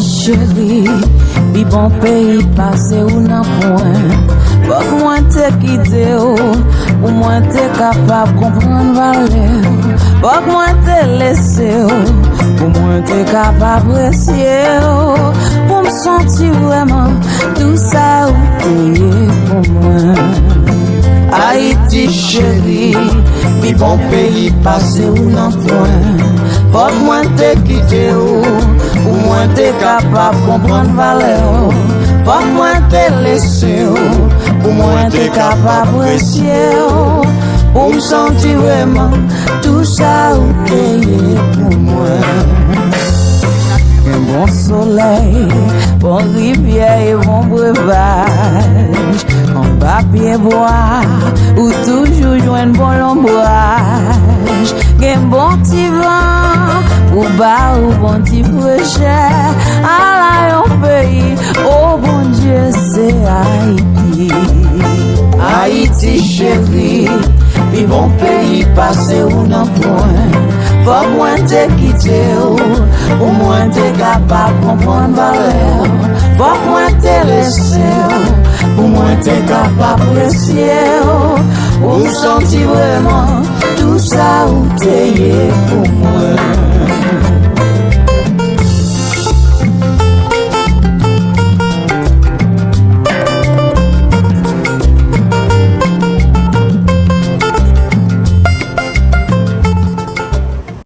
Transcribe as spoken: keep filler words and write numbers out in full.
Cheri, pi bon peyi pase ou nan pwen. Fòk mwen te kite w pou mwen te kapab konprann valè w. Fòk mwen te lese w pou mwen te kapab apresye w. Pou m santi vrèman tou sa ou te ye pou mwen. Ayiti cheri, pi bon peyi pase ou nan pwen. Fòk mwen te kite w pou mwen te kapab konprann valè w. Fòk mwen te lese w pou mwen te kapab apresye w. Pou m santi vrèman tou sa ou te ye pou mwen. Gen bon solèy, bon rivyè e bon brevaj. Anba pye bwa, ou toujou jwenn bon lonbraj. Gen bon ti van pou ba ou bon ti frechè. Ala yon peyi, o Bondye, se Ayiti. Ayiti cheri, pi bon peyi pase ou nan pwen. Fòk mwen te kite w pou mwen te kapab konprann valè w. Fòk mwen te lese w pou mwen te kapab apresye w. Pou m santi vrèman tou sa ou te ye pou mwen.